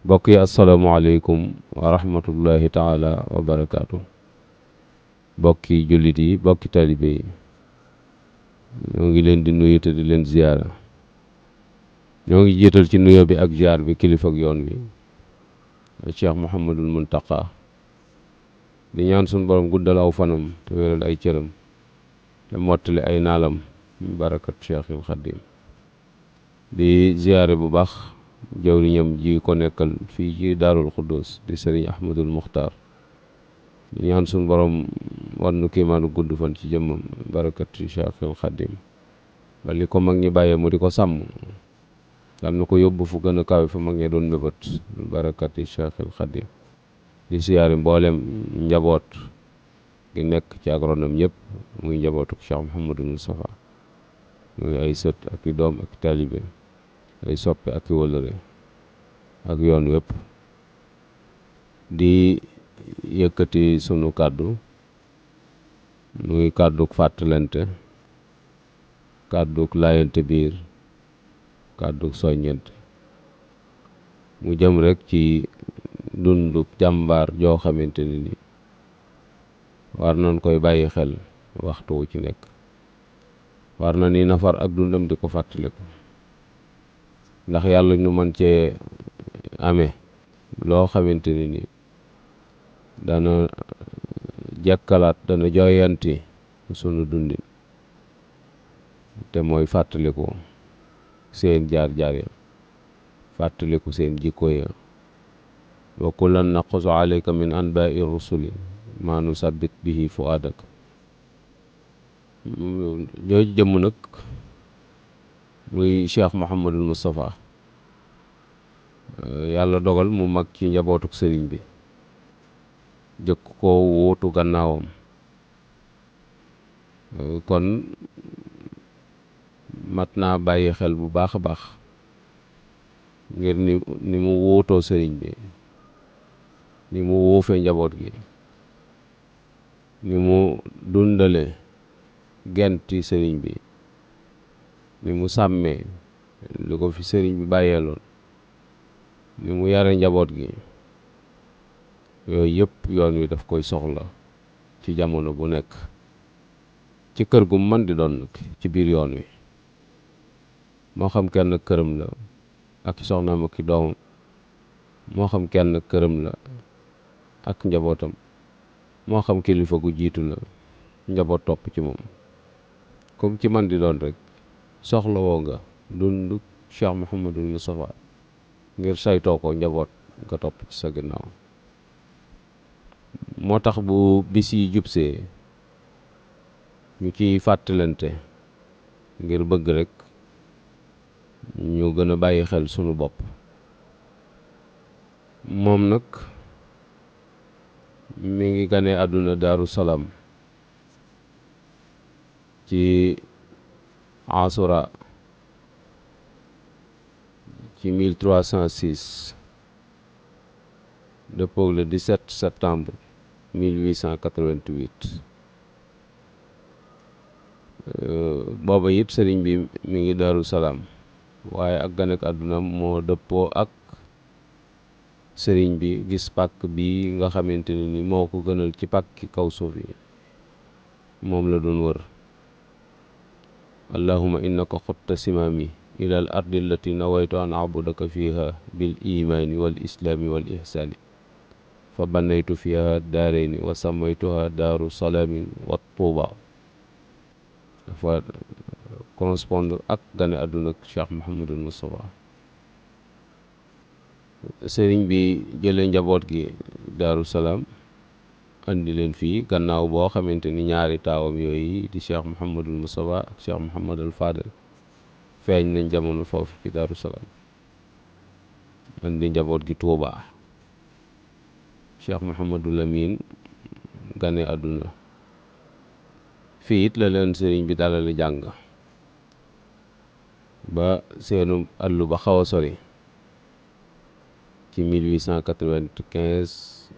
mbokk yi asalaamaaleykum wa rahmatullahi taala wa barakaatu. mbokki jullit yi mbokki talibe yi ñoo ngi leen di nuyu te di leen ziyaara. ñoo ngi jiital ci nuyoo bi ak ziyaar bi kilifa ak yoon wi Cheikh Mouhamadul Muntaqa di ñaan suñu borom guddal aw fanam te wéral ay cëram te mottali ay naalam barakat Cheikhil Xadim. di ziyaare bu baax jawriñam ji ko nekkal fii ci Daarul Xuddus di sëriñ Ahmadul Muxtaar di ñaan suñu borom wan nu kiimaanu gudd fan ci jëmmam barakat Cheikhil Xadim ba li ko mag ñi bàyyee mu di ko sàmm dal na ko yóbbu fu gën a kawe fa mag ñi doon mébét barakat Cheikhil Xadim. di siyaare mboolem njaboot gi nekk ci agronome ñëpp muy njabootuk Cheikh Mouhamadul Moustapha muy ay sët ak i doom ak i taalibe ay soppe ak i wëllëre ak yoon wépp. di yëkkati sunu kàddu muy kàdduk fàttalante, kàdduk laayante biir, kàdduk soññente mu jëm rek ci dunduk jàmbaar joo xamante ni war nañ koy bàyyi xel waxtu wu ci nekk. war na ni nafar ak dundam di ko fàttaliku ndax yàlla ñu mën cee amee loo xamante ni dana jekkalaat dana jooyanti sunu dundin te mooy fàttaliku seen jaar-jaar ya, fàttaliku seen jikko ya. wa kullan naqussu alayka min anba'i rusuli ma nusabbit bihi fuadak. jooju jëmm nag muy Cheikh Mouhamadul Moustapha yàlla dogal mu mag ci njabootuk sëriñ bi jëkk koo wuutu gannaawam. kon mat naa bàyyi xel bu baax a baax ngir ni mu wuutoo sëriñ bi, ni mu wuufee njaboot gi, ni mu dundale genti sëriñ bi, ni mu sàmmee li ko fi sëriñ bi bàyyeeloon, ni mu yare njaboot gi. yooyu yëpp yoon wi daf koy soxla ci jamono bu nekk ci kër gu mën di doon nag ci biir yoon wi, moo xam kenn këram la ak soxnaam ak doomam, moo xam kenn këram la ak njabootam, moo xam kilifa gu jiitu la njaboot topp ci moom. comme ci man di doon rek soxla woo nga dund Cheikh Mouhamadul Moustapha ngir saytoo ko njaboot nga topp ci sa ginnaaw. moo tax bu bis yi jubsee ñu ciy fàttalante ngir bëgg rek ñu gën a bàyyi xel sunu bopp. moom nag mi ngi gane àdduna Daaru Salaam ci Asura ci 1306 dëppoog le 17 septembre 1888. booba it sëriñ bi mi ngi Daaru Salaam waaye ak ganek àdduna moo dëppoo ak sëriñ bi gis pàkk bi nga xamante ne ni moo ko gënal ci pàkki kaw suuf yi moom la doon wër. allahumma innaka xutta simaami ila al ardi allati nawaytu an abudaka fiha bil imaani wal islaami wal ihsaani fa banaytu fiha daarayni wa samaytuha daaru salaamin wa tuuba. dafa correspondre ak gane àdduna ak Cheikh Mouhamadul Moustapha. sëriñ bi jële njaboot gi Daaru Salaam andi leen fii gannaaw boo xamante ni ñaari taawam yooyu di Cheikh Mouhamadul Moustapha ak Cheikh Mouhamadul Fadel feeñ nañ jamono foofu ci Daaru Salaam andi njaboot gi Tuubaa. Cheikh Mouhamadul Amin gane àdduna fii it la leen sëriñ bi dalali jàng ba seenu àllu ba xaw a sori ci 1895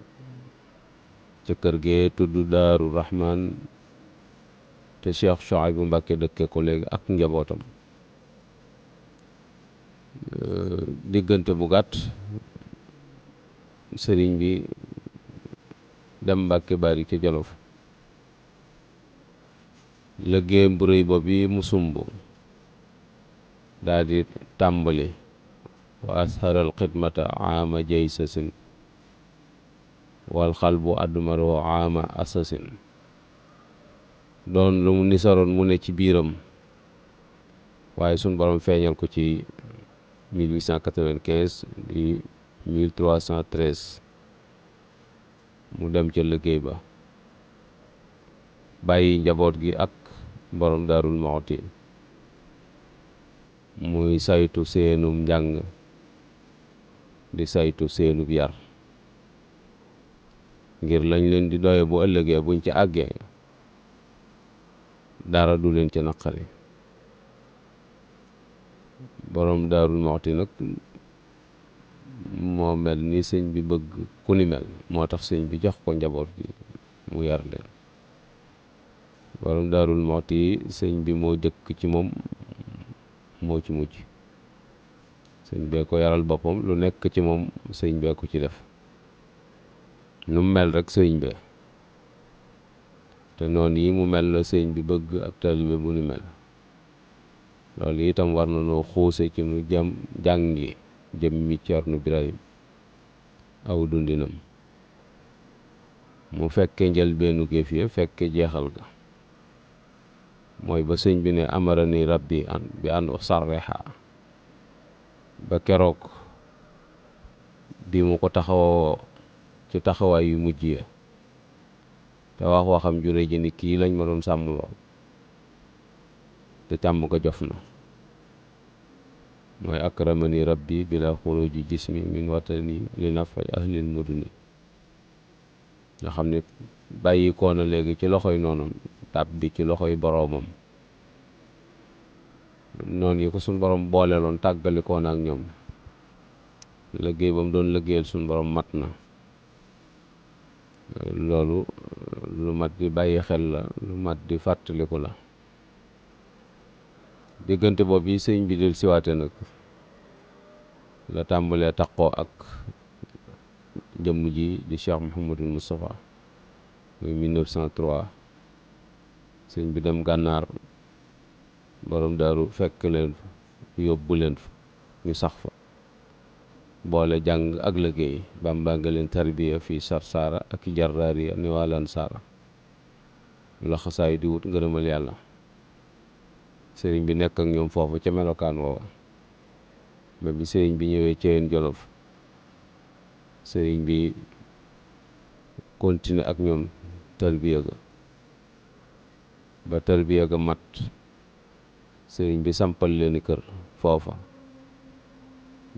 ca kër gee tudd Daaru Rahman te Cheikh Chouaïbou Mbacké dëkke ko léegi ak njabootam. diggante bu gàtt sëriñ bi dem Mbàkke Bari ca Jolof liggéey bu rëy boobu bi mu sumb daal di tàmbali wa asharal xidmata aama jay sasin wal xalbu admaro aama asasin doon lu mu nisaroon mu ne ci biiram waaye suñ borom feeñal ko ci 1895 di 1313 mu dem ca liggéey ba bàyyi njaboot gi ak borom Daarul Muxti muy saytu seenum njàng di saytu seenub yar ngir lañ leen di doye bu ëllëgee buñ ci àggee dara du leen ca naqari borom Daarul Muxti nag moo mel ni sëñ bi bëgg ku ni mel moo tax sëñ bi jox ko njaboot gi mu yar leen borom Daarul Muxti sëñ bi moo jëkk ci moom moo ci mujj sëñ bee ko yaral boppam lu nekk ci moom sëñ bee ko ci def nu mu mel rek sëñ bee te noonu yi mu mel la sëñ bi bëgg ab taalibe bu ni mel loolu itam war na noo xuuse ci nu jàngi jëmmi Ceerno Birahim aw dundinam mu fekke njëlbeenu géef ya fekke jeexal ga mooy ba sëñ bi ne amarani rabbi bi an usarriha ba keroog bi mu ko taxawoo ci taxawaay yu mujj ya te wax waxam jure ji ni kii lañ ma doon sàmmloo te càmm ko jof na mooy akramani rabbi bila xuruji jismi min watani li nafaj ahlil muduni nga xam ne bàyyi koo na léegi ci loxoy noonam tàbbi ci loxoy boroomam noonu yi ko suñ borom booleeloon tàggalikoo na ak ñoom liggéey ba mu doon liggéeyal suñ borom mat na loolu lu mat di bàyyi xel la lu mat di fàttaliku la diggante boobu yi sëñ bi del siwaate nag la tàmbalee taqoo ak jëmm ji di Cheikh Mouhamadul Moustapha muy 1903 sëñ bi dem gànnaar borom daaru fekk leen fa yóbbu leen fa ñu sax fa boole jàng ak liggéey Bàmba nga leen tarbiya fii sarsaara ak jarraariya ni waa Lansaara laxasaay di wut ngërëmal yàlla sëriñ bi nekk ak ñoom foofu ca melokaan woowa ba bi sëriñ bi ñëwee Ceyeen Jolof sëriñ bi continuer ak ñoom tarbiya ga ba tarbiya ga mat sëriñ bi sampal leeni kër foofa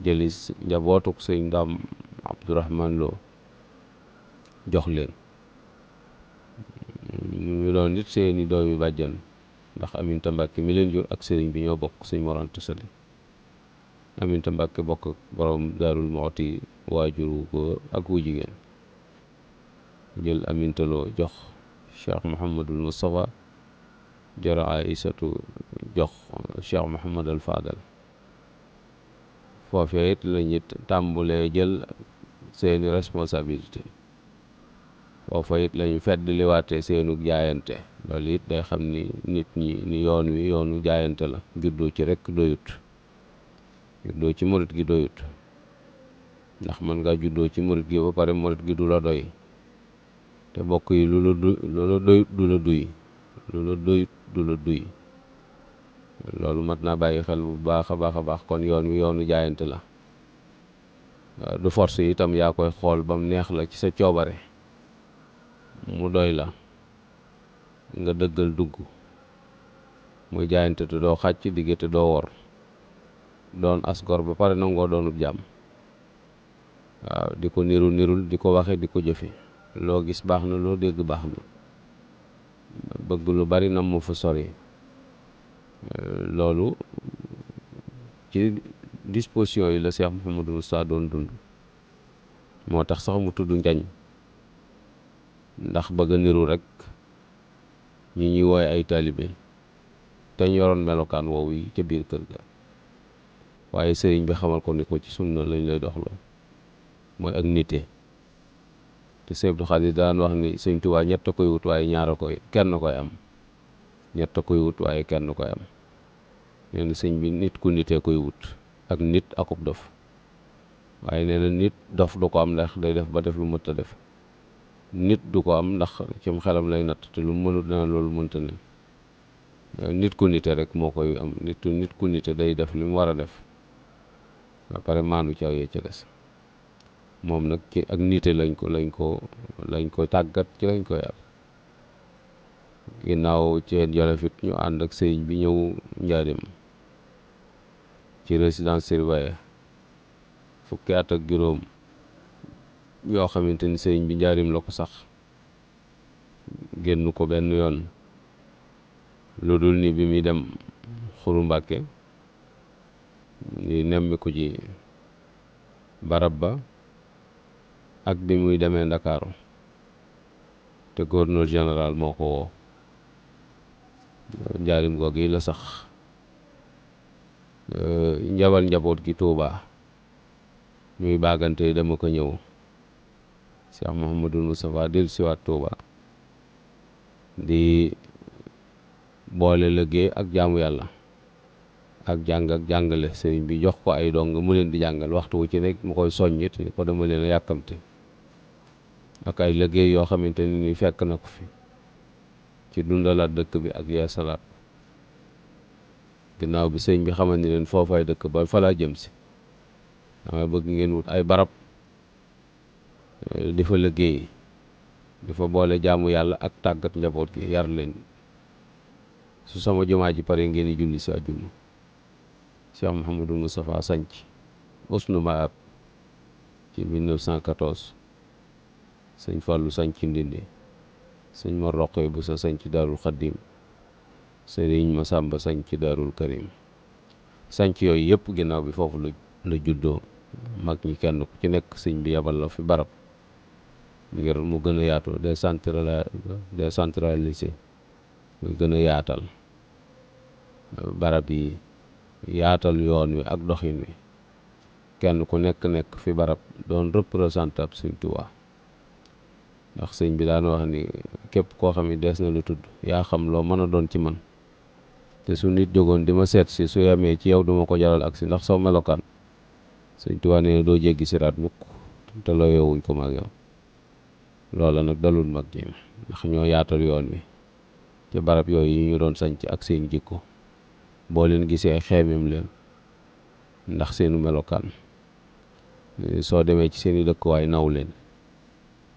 jëli njabootuk sëñ Ndaam Abdourahman Lo jox leen ñu doon nit seeni doomi bàjjan ndax Aminta Mbàkke mi leen jur ak sëriñ bi ñoo bokk sëñ Mor Anta Sali Aminta Mbàkke bokk ak borom Daarul Muxti waajur wu góor ak wu jigéen jël Aminta Lo jox Cheikh Mouhamadul Moustapha jara Aysatu jox Cheikh Mouhamadul Fadal foofee it la ñu tàmbulee jël seeni responsabilité foofa it la ñu fedd liwaatee seenu jaayante loolu it day xam ni nit ñi ni yoon wi yoonu jaayante la juddoo ci rekk doyut juddoo ci murit gi doyut ndax mën nga juddoo ci murit gi ba pare murit gi du la doy te bokk yi lu la doyut du la duy lu la doyut du la duy loolu mat naa bàyyi xel bu baax a baax a baax kon yoon wi yoonu jaayante la du force itam yaa koy xool ba mu neex la ci sa coobare mu doy la nga dëggal dugg muy jaayante te doo xàcc digge te doo wor doon asgor ba pare nangoo doonub jàmm waaw di ko nirul di ko waxe di ko jëfe loo gis baax na loo dégg baax na bëgg lu bari nam mu fa sori loolu ci disposition yi la Cheikh Mouhamadou Moustapha doon dund moo tax sax mu tudd njañ ndax bëgg a niru rek ñi ñuy wooye ay taalibe te ñu yoroon melokaan woowu yi ca biir kër ga waaye sëriñ bi xamal ko ni ko ci sunna lañ lay doxloo mooy ak nite te Sëñ Abdou Khadir daan wax ni Sëñ Tuubaa ñett a koy wut waaye kenn koy am, ñett a koy wut waaye kenn koy am. nee na sëñ bi nit ku nitee koy wut ak nit akub dof, waaye nee na nit dof du ko am ndax day def ba def lu mënta def, nit du ko am ndax cim xelam lay natt te lu mënut dana loolu mënta ne. nit ku nite rek moo koy am, nit ku nite day def li mu war a def ba pare maanu ca yee ca des. moom nag ci ak nite lañ ko tàggat, ci lañ ko yar. ginnaaw ceen jolofit ñu ànd ak sëriñ bi ñëw Njaaréem ci résidence surveillée fukki at ak juróom yoo xamante ni sëriñ bi Njaaréem la ko sax génn ko benn yoon, lu dul ni bi muy dem Xuru Mbàkke di nemmi ko ci barab ba ak bi muy demee Ndakaaru te gouverneur général moo ko woo. Njaaréem googu la sax njabal njaboot gi Tuubaa muy baagante dama ko ñëw. Cheikh Mouhamadul Moustapha del siwaat Tuubaa di boole liggéey ak jaamu yàlla ak jàng ak jàngale. sëriñ bi jox ko ay dong mu leen di jàngal waxtu wu ci nekk mu koy soññit ni ko dama leen a yàkkamte, ak ay liggéey yoo xamante ni fekk na ko fi ci dundalaat dëkk bi ak yeesalaat. ginnaaw bi sëñ bi xamal ni leen foofay dëkk ba fa laa jëm si, dama bëgg ngeen wut ay barab di fa liggéey, di fa boole jaamu yàlla ak tàggat njaboot gi, yar leen. su sama jumaa ji pare ngeen di julli si àjjuma. Cheikh Mouhamadou Moustapha sanc Usnu Maab ci 1914, sëñ Fallou sanc Ndindi, sëñ Mor Roqe bu sa sanc Daarul Xaddim, sëriñ Masamba sanc Daarul Karim. sanc yooyu yëpp ginnaaw bi foofu la juddoo. mag ñi kenn ku ci nekk sëñ bi yabal la fi barab ngir mu gën a yaatu, décentralisé, muy gën a yaatal barab yi, yaatal yoon wi ak doxin wi. kenn ku nekk fi barab doon représentant Sëñ Tuubaa. ndax sëñ bi daan wax ni képp koo xam ne dees na lu tudd yaa xam loo mën a doon ci man, te su nit jógoon di ma seet si su yamee ci yow duma ko jaral ak si ndax saw melokaan. Sëñ Tuubaa nee na doo jéggi siraat mukk te loo yowuñ ko mag yow. loola nag dalul mag ñi ndax ñoo yaatal yoon wi ci barab yooyu yi ñu doon sanc ak seen jikko. boo leen gisee xeemem leen ndax seenu melokaan. soo demee ci seeni dëkkuwaay naw leen,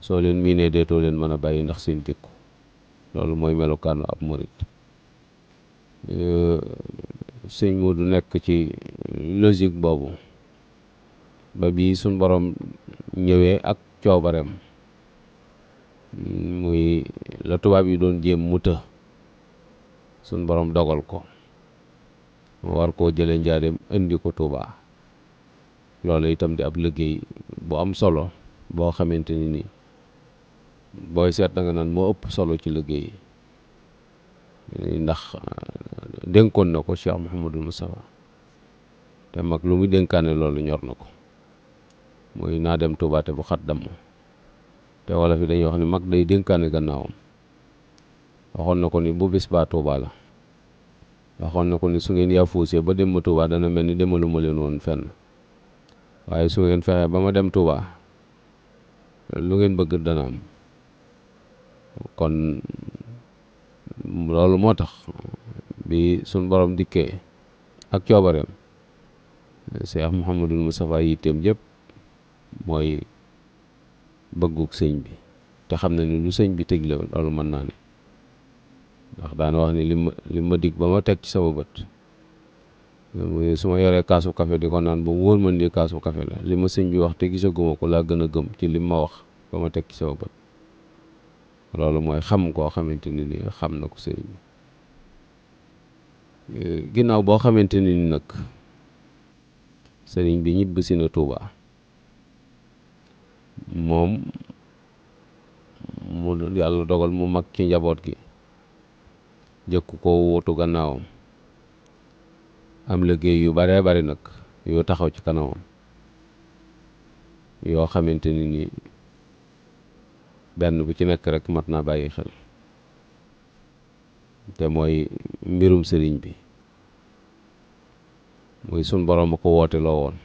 soo leen miinee deetoo leen mën a bàyyi ndax seen jikko. loolu mooy melokaanu ab murit. sëñ Moodu nekk ci logique boobu ba bii suñ borom ñëwee ak coobareem, muy la tubaab yi doon jéem mu të, suñ borom dogal ko mu war koo jële Njaaréem indi ko Tuubaa. loolu itam di ab liggéey bu am solo boo xamante ni nii booy seet da nga naan moo ëpp solo ci liggéey ndax dénkoon na ko Cheikh Mouhamadul Moustapha, te mag lu muy dénkaane loolu ñor na ko. muy naa dem Tuubaa te bu xat damm. te wala fi dañuy wax ni mag day dénkaane gannaawam. waxoon na ko ni bu bis baa Tuubaa la. waxoon na ko ni su ngeen yaafuusee ba dem ma Tuubaa dana mel ni demaluma leen woon fenn, waaye su ngeen fexee ba ma dem Tuubaa lu ngeen bëgg dana am. kon loolu moo tax bi suñ borom dikkee ak coobareem, Cheikh Mouhamadul Moustapha yitteem yëpp mooy bëggug sëñ bi, te xam na ni lu sëñ bi tëj la loolu mën naa ne. ndax daana wax ni li ma dig ba ma teg ci sama bët, su ma yoree kaasu café di ko naan ba mu wóor ma ni kaasu café la, li ma sëñ bi wax te gisaguma ko laa gën a gëm ci li ma wax ba ma teg ci sama bët. loolu mooy xam koo xamante ni ni xam na ko sëriñ bi. ginnaaw boo xamante ni nag sëriñ bi ñibbisi na Tuubaa, moom mu yàlla dogal mu mag ci njaboot gi, jëkk ko wuutu gannaawam, am liggéey yu baree bari nag yoo taxaw ci kanamam yoo xamante ni nii benn bu ci nekk rek mat naa bàyyi xel te mooy mbirum sëriñ bi muy sun borom a ko woote loo woon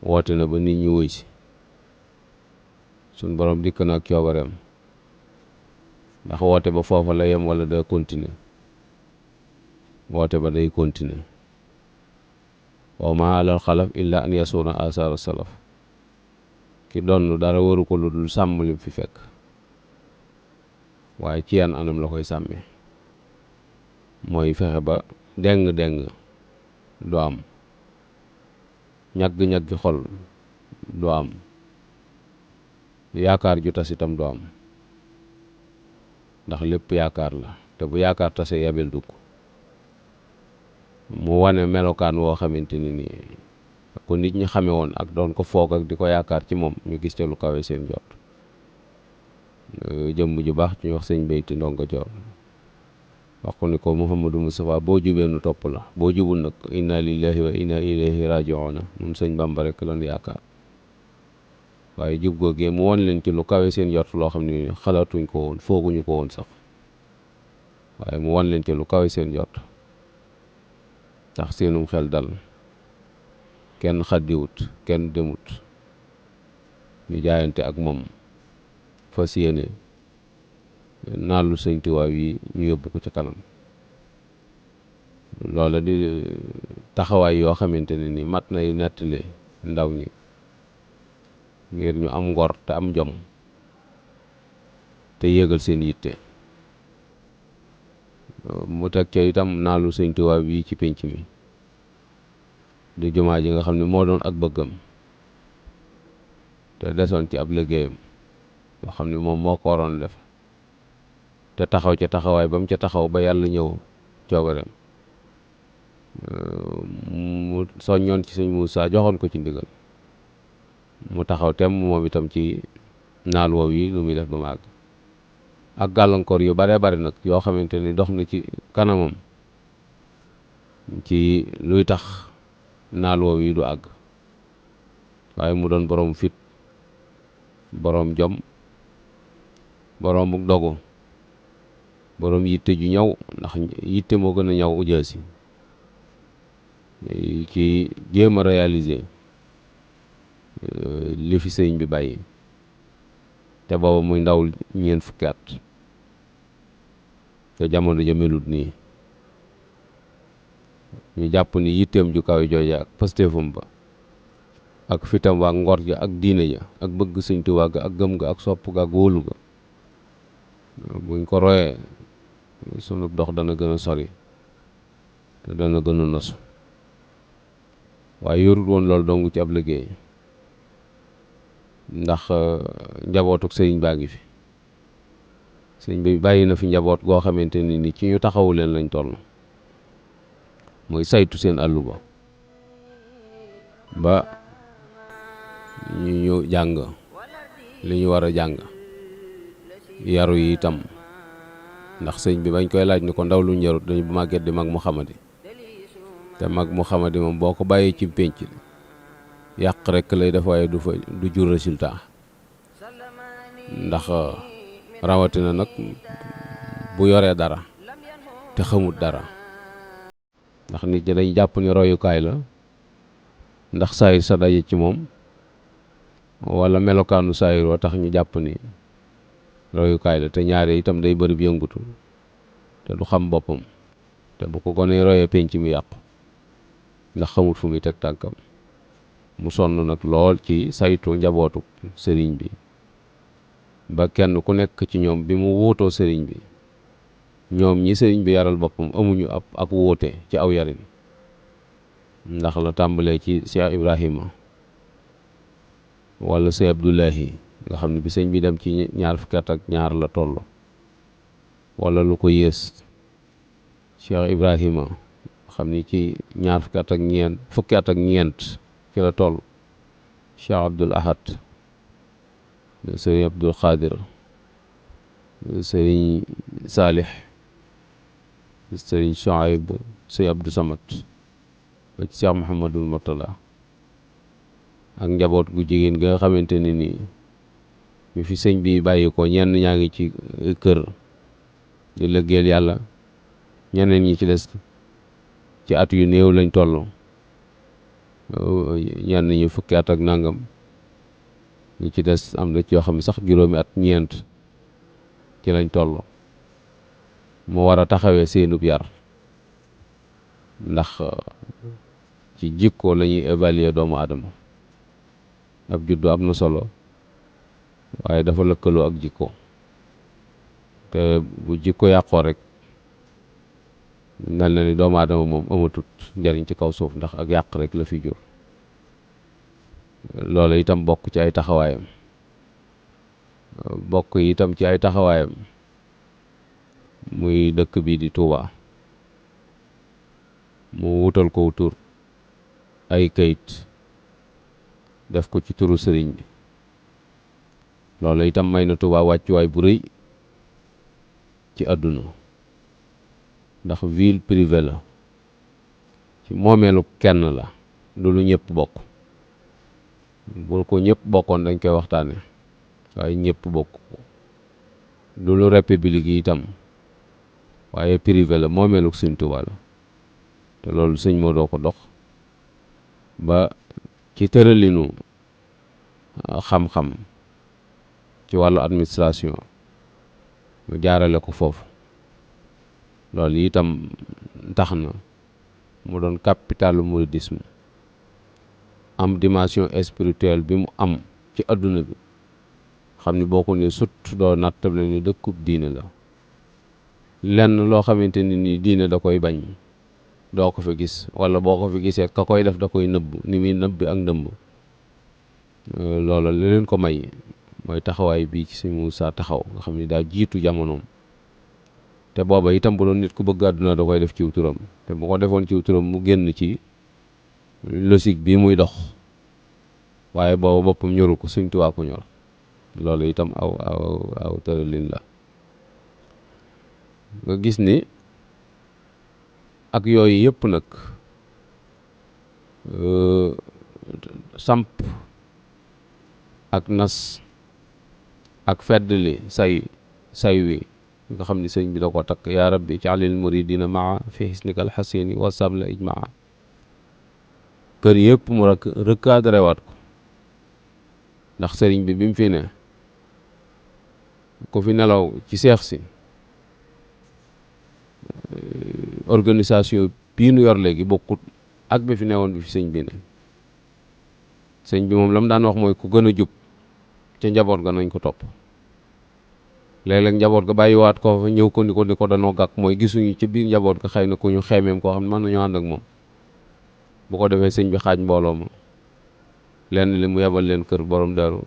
woote na ba nit ñi wuy si sun borom dikk na ak coobareem ndax woote ba foofa la yem wala da continuer woote ba day continuer wa ma alal xalaf illa an yasuna asara salaf ki donn dara waru ko lu dul sàmm lim fi fekk waaye ci yan anam la koy sàmmee mooy fexe ba deng-deng du am ñagg-ñaggi xol du am yaakaar ju tas itam du am ndax lépp yaakaar la te bu yaakaar tase yabel dugg mu wane melokaan woo xamante ni nii ko nit ñi xame woon ak doon ko foog ak di ko yaakaar ci moom ñu gis te lu kawe seen jot jëmm ju baax ci ñu wax sëñ Bayti Ndongo Joor wax ko ni ko Mouhamadou Moustapha boo jubee nu topp la boo jubul nag inna lillahi wa inna ilayhi raji'una nun sëñ Bamba rek lan yaakaar waaye jub googee mu won leen ci lu kawe seen jot loo xam ne xalaatuñ ko woon fooguñu ko woon sax waaye mu won leen ci lu kawe seen jot tax seenum xel dal kenn xaddiwut kenn demut ñu jaayante ak moom fas yéene naalu sëñ Tuubaa yi ñu yóbbu ko ca kanam loola di taxawaay yoo xamante ne ni mat nay nettali ndaw ñi ngir ñu am ngor te am jom te yéegal seen yitte mu teg ca itam naalu sëñ Tuubaa yi ci pénc mi di jumaa ji nga xam ne moo doon ak bëggam te desoon ci ab liggéeyam yoo xam ne moom moo ko waroon def te taxaw ca taxawaay ba mu ca taxaw ba yàlla ñëw coobareem mu soññoon ci sëñ Muusaa joxoon ko ci ndigal mu taxaw tem moom itam ci naal woow yi lu muy def ba mu àgg ak gàllankoor yu bare bare nag yoo xamante ni dox na ci kanamam ci luy tax naal woow yi du àgg waaye mu doon boroom fit boroom jom boroom dogu boroom yitte ju ñaw ndax yitte moo gën a ñaw ujaasi ci jéem a réaliser li fi sëñ bi bàyyi te booba muy ndaw ñeent fukki at te jamono ja melut nii ñu jàpp ni yitteem ju kaw jooja ak pastéefam ba ak fitam waa ngor ja ak diine ja ak bëgg sëñ Tuubaa ga ak gëm ga ak sopp ga ak wóolu ga buñ ko royee sunu dox dana gën a sori te dana gën a nosu waaye yorut woon loolu dong ci ab liggéey ndax njabootuk sëriñ baa ngi fi sëriñ bi bàyyi na fi njaboot goo xamante ni ci ñu taxawu leen lañ toll mooy saytu seen àllu ba ñu jàng li ñu war a jàng yaru yi itam ndax sëñ bi bañ koy laaj ni ko ndaw lu ñu yarut dañu bu màgget di mag mu xamadi te mag mu xamadi moom boo ko bàyyee ci pénc yàq rek lay def waaye du jur résultat ndax rawatina nag bu yoree dara te xamut dara ndax nit ñi dañ jàpp ni royukaay la ndax saayir sa daje ci moom wala melokaanu saayir wa tax ñu jàpp ni royukaay la te ñaare itam day bëri yëngutu te du xam boppam te bu ko gonee royee penc mi yàqu ndax xamut fu muy teg tànkam mu sonn nag lool ci saytu njabootu sëriñ bi ba kenn ku nekk ci ñoom bi mu wuutoo sëriñ bi ñoom ñi sëriñ bi yaral boppam amuñu ak wuute ci aw yarin ndax la tàmbalee ci Cheikh Ibrahima wala Cheikh Abdoulahi nga xam ne bi sëñ bi dem ci ñaar fukki at ak ñaar la toll wala lu ko yées Cheikh Ibrahima xam ni ci ñaar fukki at ak ñeent ci la toll Cheikh Abdoul Ahad sëriñ Abdoul Khadir sëriñ Salih sëriñ Chouaib sëriñ Abdou Samad ba ci Cheikh Mouhamadul Mourtala ak njaboot gu jigéen nga xamante ne nii bi fi sëñ bi bàyyi ko ñenn ñaa ngi ci kër di liggéeyal yàlla, ñeneen ñi ci des ci at yu néew lañ toll, ñenn ñi fukki at ak nangam, ñi ci des am na ci yoo xam ne sax juróomi at ñeent ci lañ toll. mu war a taxawee seenub yar, ndax ci jikko la ñuy évaluer doomu aadama. ab juddu am na solo waaye dafa lëkkaloo ak jikko, te bu jikko yàqoo rek mel na ni doomu aadama moom amatut njariñ ci kaw suuf, ndax ak yàq rek la fi jur. loolu itam bokk ci ay taxawaayam. bokk itam ci ay taxawaayam muy dëkk bi di Touba, mu wutal ko tur ay kayit def ko ci turu sëriñ bi. loolu itam may na Touba wàccuwaay bu rëy ci àdduna, ndax ville privée la, ci moomeelu kenn la, du lu ñëpp bokk. bu ko ñëpp bokkoon dañ koy waxtaane, waaye ñëpp bokk ko. du lu république yi itam, waaye privé la, moomeelu sëñ Touba la. te loolu sëñ moo doo ko dox ba ci tëralinu xam-xam ci wàllu administration mu jaarale ko foofu. loolu itam tax na mu doon capitalu mouridisme, am dimension spirituelle bi mu am ci adduna bi, xam ni boo ko ne sut doo nattable ni dëkkub diine la. lenn loo xamante ni diine da koy bañ doo ko fi gis, wala boo ko fi gisee ka koy def da koy nëbb, ni muy nëbbi ak ndëmb. loola li leen ko may mooy taxawaay bii ci sëñ Moussa taxaw, nga xam ni daa jiitu jamonoom. te booba itam bu doon nit ku bëgg àdduna da koy def ciw turam, te bu ko defoon ciw turam mu génn ci logique bi muy dox. waaye booba boppam ñoru ko, Sëñ Tuubaa ko ñor. loolu itam aw tëralin la. nga gis ni ak yooyu yëpp nag samp ak nas ak feddli say wi nga xam ni sëñ bi da ko takk, yaa rabbi ja'alil muridina maa fi hisnikal xasini wa sabla ijmaa. kër yëpp mu recadré waat ko, ndax sëriñ bi mu fi ne ku fi nelaw ci seex si, organisation bii nu yor léegi bokkut ak bi fi newoon bi fi sëñ bi ne. sëñ bi moom la mu daan wax mooy ku gën a jub ca njaboot ga nañ ko topp. léeg-léeg njaboot ga bàyyiwaat ko fa ñëw ko ni ko danoo gàkk, mooy gisuñu ci biir njaboot ga xëy na ku ñu xeemeem koo xam ne mën nañoo ànd ak moom. bu ko defee sëñ bi xaaj mbooloo ma, lenn li mu yebal leen kër borom Daaru,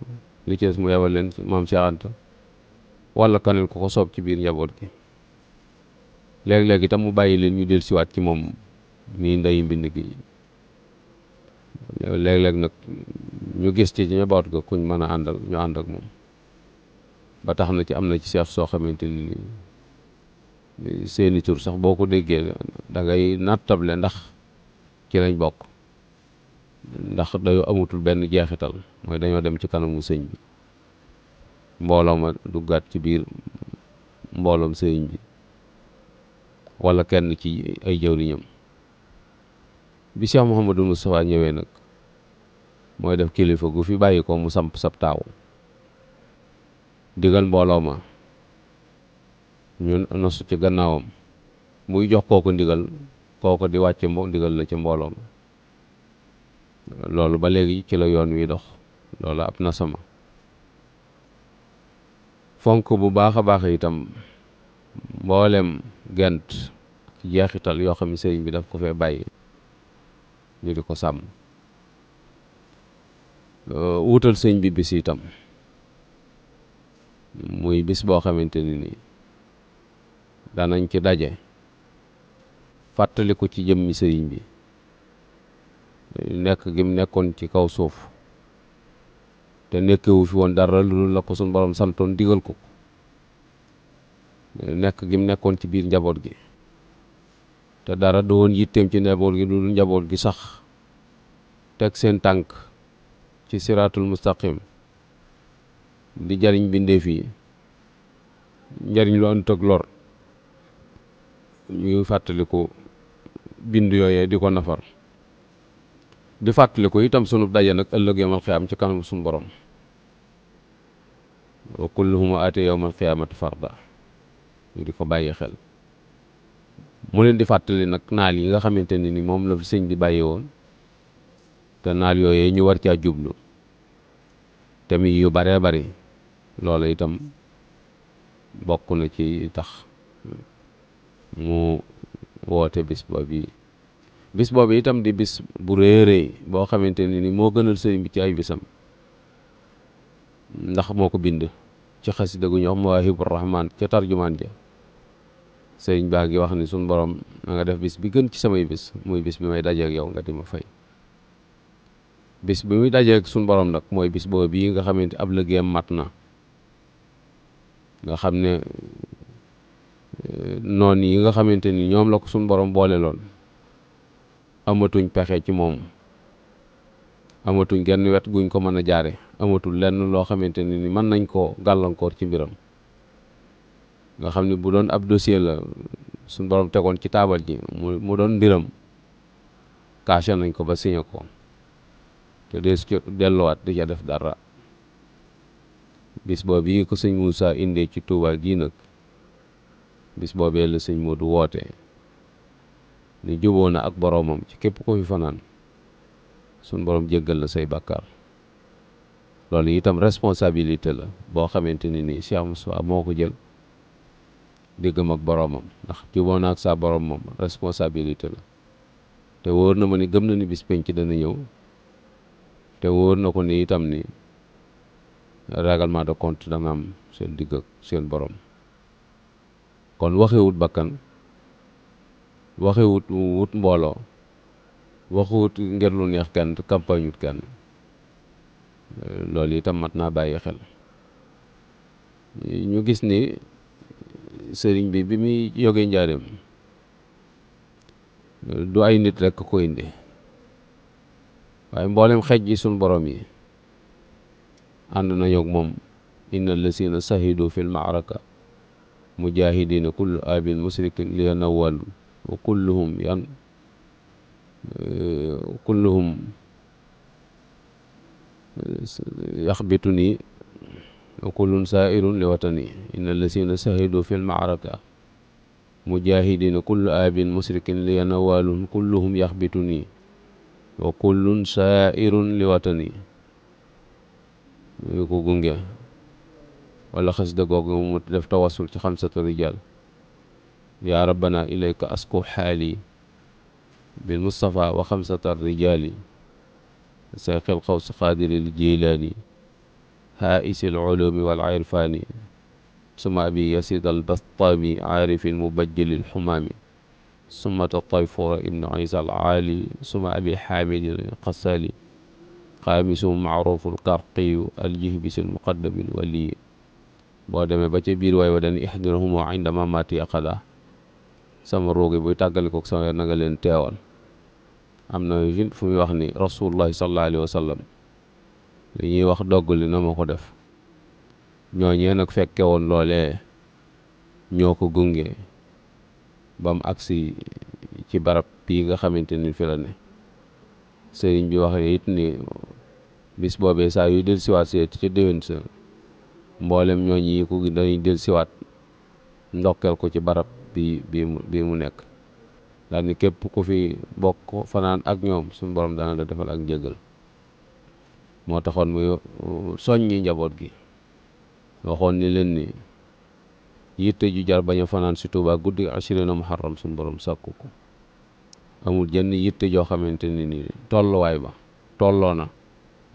li ci des mu yebal leen maam Cheikh Anta, wala kanel ko soob ci biir njaboot gi. léeg-léeg itam mu bàyyi leen ñu del siwaat ci moom nii ndeyi mbind gi. léeg-léeg nag ñu gis ci njaboot ga kuñ mën a àndal ñu ànd ak moom. ba tax na ci am na ci seef soo xamante ni seeni tur sax boo ko déggee da ngay nattable ndax ci lañ bokk, ndax dañoo amutul benn jeexital, mooy dañoo dem ci kanamu sëñ bi, mbooloo ma duggaat ci biir mbooloom sëñ bi, wala kenn ci ay jëwriñam. bi Cheikh Mouhamadou Moustapha ñëwee nag mooy def kilifa gu fi bàyyi ko mu samp sab taaw, digal mbooloo ma ñu nosu ci gannaawam, muy jox kooko ndigal, kooko di wàcce ndigal la ci mbooloo ma. loolu ba léegi ci la yoon wi dox. loolu ab nasama. fonk bu baax a baax itam mboolem gent jeexital yoo xam ne sëriñ bi daf ko fee bàyyi, ñu di ko sàmm. wutal sëñ bi bis itam, muy bis boo xamante ni danañ ci daje fàttaliku ci jëmmi sëriñ bi, nekk gi mu nekkoon ci kaw suuf te nekkewu fi woon dara lu la ko suñ borom santoon digal ko. nekk gi mu nekkoon ci biir njaboot gi te dara du woon yitteem ci njaboot gi lu njaboot gi sax teg seen tànk ci siraatul mustaqim, di jariñ bindeef yi njariñ lu ànd ak lor, ñuy fàttaliku bind yooyee di ko nafar, di fàttaliku itam sunu daje nag ëllëg yawmal xiyaam ci kanam sunu borom. wa kulluhum aati yawmal xiyaamati farda, ñu di ko bàyyi xel. mu leen di fàttali nag naal yi nga xamante ne ni moom la fi sëñ bi bàyyi woon, te naal yooyee ñu war caa jublu te mi yu baree bari. loolu itam bokk na ci tax mu woote bis boobu itam di bis bu rëy rëy boo xamante ne ni moo gënal sëriñ bi ci ay bisam, ndax moo ko bind ci xasida gu ñu wax Mawaahibu Rahmaan ca tarjumaan ja. sëriñ baa ngi wax ni suñ borom na nga def bis bi gën ci samay bis, muy bis bi may dajeek yow nga di ma fay. bis bi muy dajeek suñ borom nag mooy bis boobu bii nga xamante ab liggéeyam mat na, nga xam ne noon yi nga xamante ni ñoom la ko suñ borom boole loon amatuñ pexe ci moom, amatuñ genn wet guñ ko mën a jaare, amatul lenn loo xamante ni mën nañ koo gàllankoor ci mbiram. nga xam ne bu doon ab dossier la suñ borom tegoon ci taabal ji mu doon mbiram, caché nañ ko ba signé ko te dees ci delluwaat di ca def dara. bis boobu yi ko sëñ Moussa indee ci Touba gii nag, bis boobee la sëñ Modou woote ni juboo na ak boroomam ci képp ko fi fanaan suñ borom jéggal la say bàkkaar. loolu itam responsabilité la boo xamante ni nii Cheikh Moussa moo ko jël diggam ak boroomam, ndax juboo na ak saa boroom moom responsabilité la. te wóor na ma ni gëm na ni bis penc dana ñëw, te wóor na ko ni itam ni règlement de compte dana am seen digg ak seen borom. kon waxewut bakkan, waxewut wut mbooloo, waxewut ngir lu neex kenn, campagne wut kenn. loolu itam mat naa bàyyi xel. ñu gis ni sëriñ bi muy jógee njaareem du ay nit rekk ko indi, waaye mboolem xej ji suñ borom yi ànd nañu ak moom. inna allasina sahidu fil ma'raka mujahidina kullu abin musrikin li yanawal wa kulluhum yaxbituni wa kullun saa'irun li watani. inna allasina sahidu fil ma'raka mujahidina kullu abin musrikin li yanawalun kulluhum yaxbituni wa kullun saa'irun li watani. yu ko gunge wala xasida googu mu def tawassul ci xamsatu rijal. yaa rabbana ilayka asku xaali bil mustafa wa xamsata rijali sayxil xaws xaadiril jilaani haa'isil ulumi wal irfaani suma abi yasid al bastaami aarifil mubajjilil xumaami suma tatayfura ibnu isa al aali suma abi xaamidil xasaali xaamisum maaruful karqiyu aljihbisil muqaddamin wali. boo demee ba ca biir waay wa dani ihdirhumu inda mamati aqada, sama roogi buy tàggalikook sama na nga leen teewal. am na fu muy wax ni rasulullahi sallallahu alayhi wa sallam li ñuy wax dogg li na ma ko def. ñooñee nag fekke woon loolee ñoo ko gunge ba mu agsi ci barab bii nga xamante ni fi la ne. sëriñ bi wax it ni bis boobee saa yu del siwaat seeti ca déwén sa mboolem ñooñ yi ko dañuy del siwaat ndokkeel ko ci barab bi mu nekk. daal ni képp ku fi bokk fanaan ak ñoom suñu borom dana la defal ak njëgal. moo taxoon muy soññi njaboot gi, waxoon ni leen ni yitte ju jar bañ a fanaan si Tuubaa guddi ashirina muharram suñu borom sàkku ko. amul jenn yitte joo xamante ni tolluwaay ba tolloo na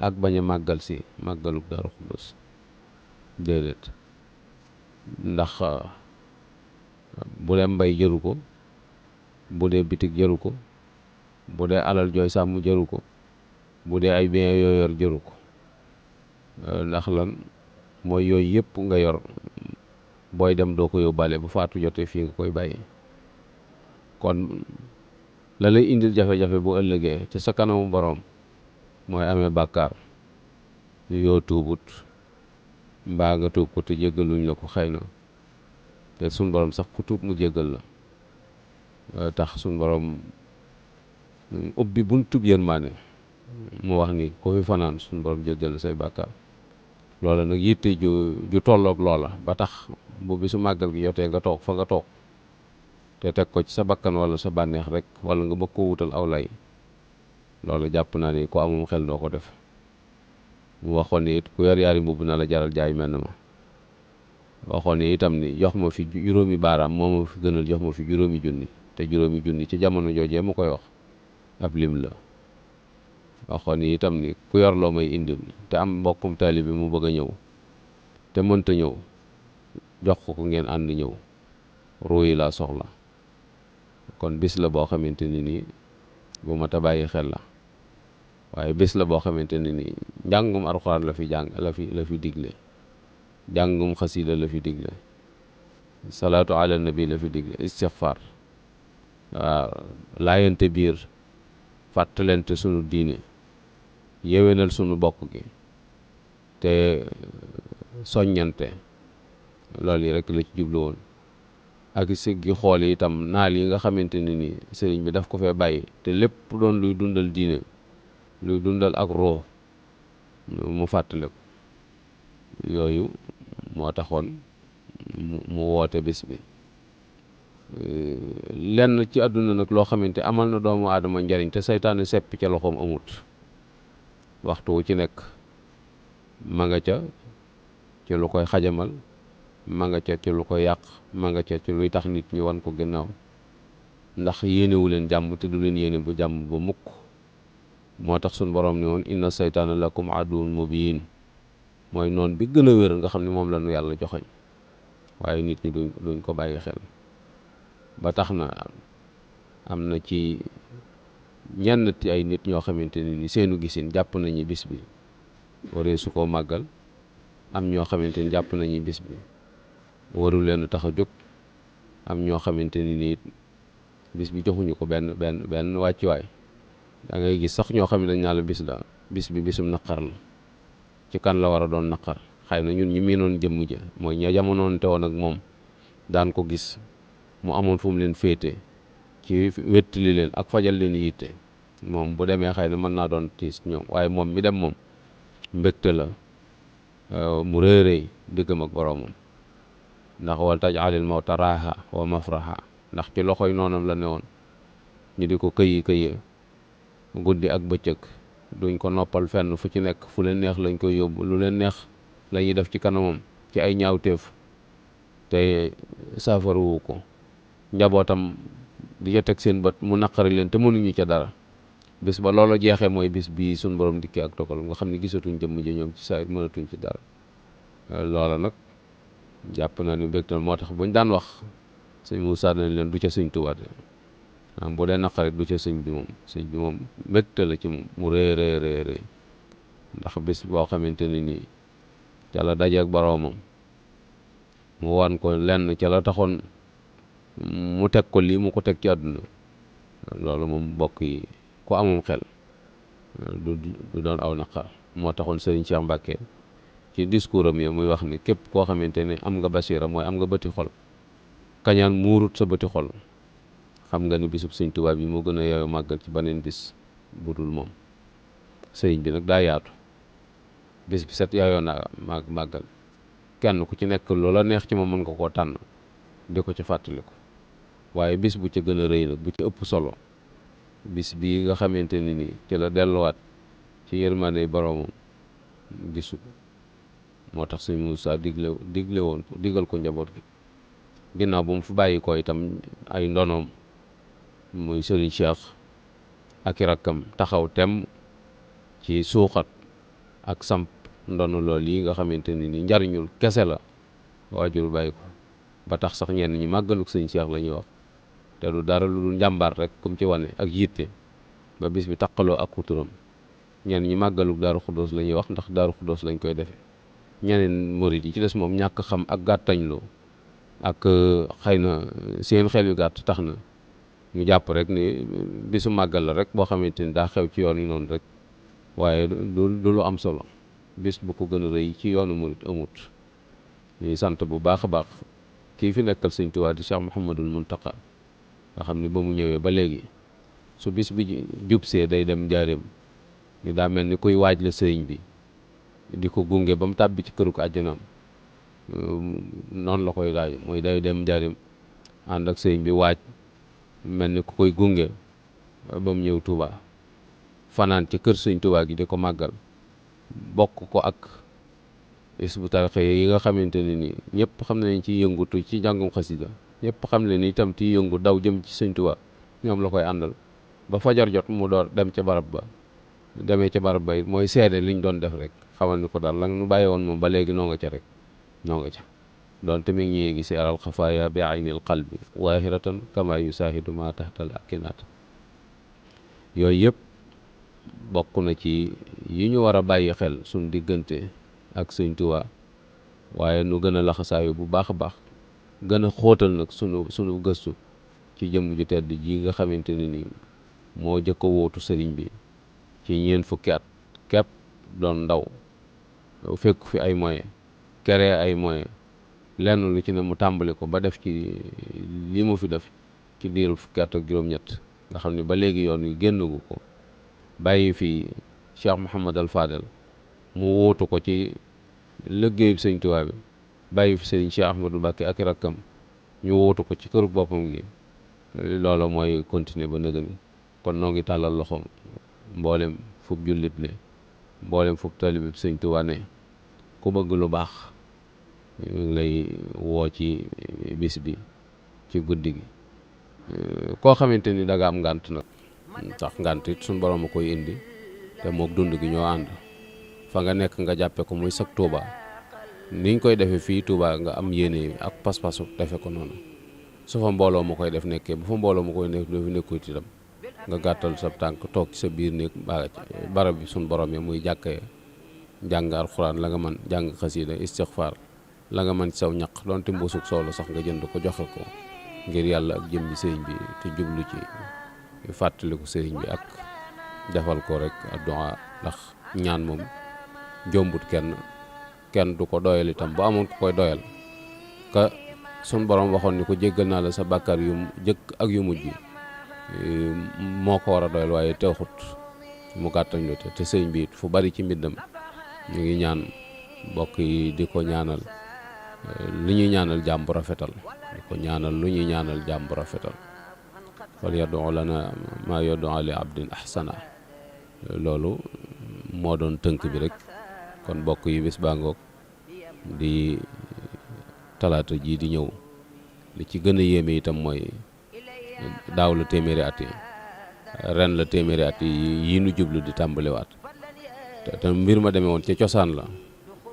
ak bañ a màggal si màggaluk Daaru Xudoos, déedéet. ndax bu dee mbay jëru ko, bu dee bitig jëru ko, bu dee alal jooy sàmm jëru ko, bu dee ay bien yoo yor jëru ko. ndax lan mooy yooyu yëpp nga yor booy dem doo ko yóbbaale bu faatu jotee fii nga koy bàyyi. kon la lay indil jafe-jafe bu ëllëgee ci sa kanamu boroom mooy amee bàkkaar yoo tuubut mbaa nga tuub ko te jéggaluñ la ko xëy na te suñ borom sax ku tuub mu jéggal la tax suñ borom ubbi buntub yërmaane mu wax ni ko fi fanaan suñ borom jéggal la say bàkkaar loola nag yitte ju tolloog loola ba tax bu bisu màggal gi jotee nga toog fa nga toog te teg ko ci sa bakkan wala sa bànneex rek wala nga bëgg ko wutal aw lay loolu jàpp naa ni ku amum xel doo ko def mu waxoon ni it ku yor yaari mbubb na la jaral jaay mel na ma waxoon ni itam ni jox ma fi juróomi baaraam moo ma fi gënal jox ma fi juróomi junni te juróomi junni ci jamono joojee mu koy wax ab lim la waxoon ni itam ni ku yor loo may indil te am mbokkum taalibe bi mu bëgg a ñëw te mënta ñëw jox ko ngeen ànd ñëw ruu yi laa soxla kon bis la boo xamante ni nii bu mat a bàyyi xel la waaye bis la boo xamante ne nii njàngum alxuraan la fi la fi digle njàngum xasida la fi digle salaatu ala nabi la fi digle istixfaar waaw laayante biir fàttalente sunu diine yéwénal sunu bokk gi te soññante loolu yi rek la ci jublu woon ak siggi xool yi itam naal yi nga xamante ne ni sëriñ bi daf ko fee bàyyi te lépp doon luy dundal diine luy dundal ak roo mu fàttale ko yooyu moo taxoon mu woote bis bi lenn ci àdduna nag loo xamante amal na doomu aadama njariñ te saytaane seppi ca loxoom amut waxtu wu ci nekk ma nga ca ci lu koy xajamal ma nga ca ci lu koy yàq ma nga ca ci luy tax nit ñi wan ko gannaaw ndax yéenewu leen jàmm te du leen yéene bu jàmm ba mukk moo tax suñ borom ne woon inna saytaana lakum aduwwun mubiin mooy noon bi gën a wér nga xam ne moom la nu yàlla joxoñ waaye nit ñi duñ ko bàyyi xel ba tax na am na ci ñenn ci ay nit ñoo xamante ne ni seenu gisin jàpp nañu bis bi waree su koo màggal am ñoo xamante ni jàpp nañu bis bi warul leen tax a jóg am ñoo xamante ni nii bis bi joxuñu ko benn wàccuwaay da ngay gis sax ñoo xam ne dañ naa la bis bi bisum naqar la ci kan la war a doon naqar xëy na ñun ñi miinoon jëmm ja mooy ña jamonoon te woon ak moom daan ko gis mu amoon fu mu leen féete ci wettali leen ak fajal leen yitte moom bu demee xëy na mën naa doon tiis ñoom waaye moom mi dem moom mbégte la mu rëy rëy diggam ak boroomam ndax wal taj'alil mawta raaha wa mafraha ndax ci loxoy noonam la ne woon ñu di ko këyi guddi ak bëccëg duñ ko noppal fenn fu ci nekk fu leen neex lañ koy yóbbu lu leen neex la ñuy def ci kanamam ci ay ñaawteef te saafaruwu ko njabootam di ca teg seen bët mu naqari leen te mënuñu ca dara bis ba loola jeexee mooy bis bii suñ borom dikkee ak dogalam nga xam ne gisatuñ jëmm ji ñoom ci saa mënatuñ ci dara loola nag jàpp naa ni mbégte moo tax buñ daan wax sëñ Moussa nañ leen du ca sëñ Tuubaa bu dee naqarit du ca sëñ bi moom mbégte la ci moom mu rëy rëy ndax bis boo xamante ne nii ca la dajeek boroomam mu wan ko lenn ca la taxoon mu teg ko lii mu ko teg ci àdduna loolu moom mbokk yi ku amum xel du doon aw naqar moo taxoon sëriñ Cheikh Mbacke ci discours am yi muy wax ni képp koo xamante ne am nga basira mooy am nga bëti xol kañaan muurut sa bëti xol xam nga ni bisub sëñ Tuubaa bi moo gën a yeewu màggal ci beneen bis budul moom sëriñ bi nag daa yaatu bis bi set yaayoo na màggal kenn ku ci nekk loola neex ci moom mën nga koo tànn di ko ci fàttaliku waaye bis bu ca gën a rëy nag bu ci ëpp solo bis bii nga xamante ni nii ci la delluwaat ci yërmande boroomam gisu moo tax sëñ Moussa digle woon digal ko njaboot gi ginnaaw bu mu fi bàyyi ko itam ay ndonoom muy sëriñ Cheikh ak i rakkam taxaw tem ci suuxat ak samp ndono lool yi nga xamante ni ni njariñul kese la waajur bàyyi ko ba tax sax ñenn ñi màggaluk sëñ Cheikh la ñuy wax te du dara lu dul njàmbaar rek kum ci wane ak yitte ba bis bi taqaloo ak xuturam ñenn ñi màggaluk daaru xuddoos la ñuy wax ndax daaru xuddoos lañ koy defe ñeneen murit yi ci des moom ñàkk xam ak gàttañloo ak xëy na seen xel yu gàtt tax na ñu jàpp rek ni bisu màggal la rek boo xamante ni daa xew ci yoon yi noonu rek waaye du lu am solo bis bu ko gën a rëy ci yoonu murit amut. ñuy sant bu baax a baax kii fi nekkal sëñ Tuubaa di Cheikh Mouhamadul Muntaqa nga xam ni ba mu ñëwee ba léegi su bis bi jubsee day dem njaareem ni daa mel ni kuy waaj la sëriñ bi di ko gunge ba mu tàbbi ci këru ko àjjanaam. noonu la koy laaj mooy day dem njaareem ànd ak sëriñ bi waaj mel ni ku koy gunge ba mu ñëw Tuubaa fanaan ci kër sëñ Tuubaa gi di ko màggal bokk ko ak Hizbut Tarqiyyah yi nga xamante ne ni ñëpp xam nañ ci yëngutu ci njàngum xasida ñëpp xam ne ni itam ci yëngu daw jëm ci sëñ Tuubaa ñoom la koy àndal ba fajar jot mu door dem ca barab ba demee ca barab ba it mooy seede liñ doon def rek xamal ni ko daal la nu bàyyi woon moom ba léegi noo nga ca rek noo nga ca doonte mi ngi ñuy gisi alal xafaaya bi aynil qalbi waahiratan kama yusaahidu ma tahtal akinaat yooyu yëpp bokk na ci yi ñu war a bàyyi xel suñ diggante ak sëñ Tuubaa waaye nu gën a laxasaayu bu baax a baax gën a xóotal nag sunu gëstu ci jëmm ju tedd ji nga xamante ne ni moo jëkk a wóotu sëriñ bi ci ñeent fukki at képp doon ndaw fekk fi ay moyens créer ay moyens lenn lu ci ne mu tàmbali ko ba def ci li mu fi def ci diiru fukki at ak juróom-ñett nga xam ne ba léegi yoon wi génnagu ko bàyyi fi Cheikh Mouhamad al Fadel mu wóotu ko ci liggéeyu sëñ Tuubaa bi bàyyi fi sëriñ Cheikh Ahmadou Mbacké ak rakkam ñu wóotu ko ci këru boppam gi loolu mooy continuer ba nëgë ni kon noo ngi tàllal loxoom mboolem fub jullit ne mboolem fub talibib sëñ Tuubaa ne ku bëgg lu baax ñu ngi lay woo ci bis bi ci guddi gi koo xamante ni da nga am ngànt nag sax ngànt it suñ borom a koy indi te mook dund gi ñoo ànd fa nga nekk nga jàppe ko muy sag Tuubaa niñ koy defee fii Tuubaa nga am yéene ak pas-pasu defe ko noonu su fa mbooloo ma koy def nekkee bu fa mbooloo ma koy nekk doo fi nekkut itam nga gàttal sa tànk toog ci sa biir néeg barab bi suñ borom yi muy jàkkee jàng alxuraan la nga mën jàng xasiida istixfaar la nga mën ci saw ñaq doonte mbuusug soow la sax nga jënd ko joxe ko ngir yàlla ak jëmbi sëriñ bi te jublu ci fàttaliku sëriñ bi ak defal ko rek addu'a ndax ñaan moom jombut kenn du ko doyal itam bu amoon ku koy doyal ka sun borom waxoon ni ko jéggal naa la sa bàkkaar yu jëkk ak yu mujj moo ko war a doyal waaye teexut mu gàttañ lu te sëriñ bi fu bari ci mbindam ñu ngi ñaan mbokk yi di ko ñaanal lu ñuy ñaanal jàmm bu rafetal di ko ñaanal lu ñuy ñaanal jàmm bu rafetal fal yad'u lana ma yad'u li abdin ahsana loolu moo doon tënk bi rek kon mbokk yi bis baa ngoog di talaata jii di ñëw li ci gën a yéeme itam mooy daaw la téeméeri at yi ren la téeméeri at yi nu jublu di tàmbaliwaat te mbir ma demee woon ca cosaan la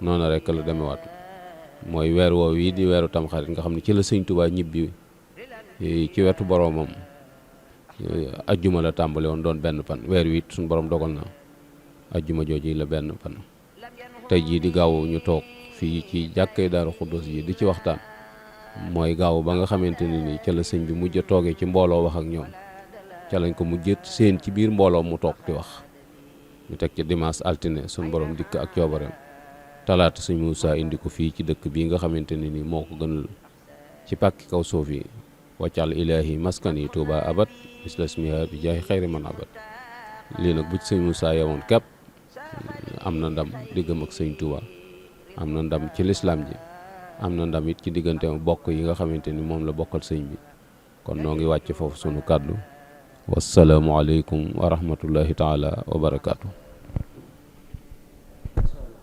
noonu rek la demewaat mooy weer woow yi di weeru tamxarit nga xam ne ci la sëñ Tuubaa ñibbi ci wetu boroomam ajjuma la tàmbali woon doon benn fan weer wi it suñu borom dogal na ajjuma jooju la benn fan tey jii di gaaw ñu toog fii ci jàkkay Daaru Xuddus ji di ci waxtaan mooy gaaw ba nga xamante ne ni ca la sëñ bi mujj a toogee ci mbooloo wax ak ñoom ca lañ ko mujj seen ci biir mbooloo mu toog di wax ñu teg ci dimanche altine suñu borom dikk ak coobareem talaata sëñ Muusaa indi ko fii ci dëkk bii nga xamante ne ni moo ko gënal ci pàkki kaw suuf yi waccal ilaahi maskan yi Tuubaa abat mislasmiha bi jaahi xayri man abat lii nag bu ci sëñ Muusaa yewoon képp am na ndam diggam ak sëñ Tuubaa am na ndam ci lislaam ji am na ndam it ci diggante bokk yi nga xamante ni moom la bokkal sëñ bi kon noo ngi wàcc foofu sunu kàddu wassalaamu aleykum wa rahmatullahi taala wa barakaatu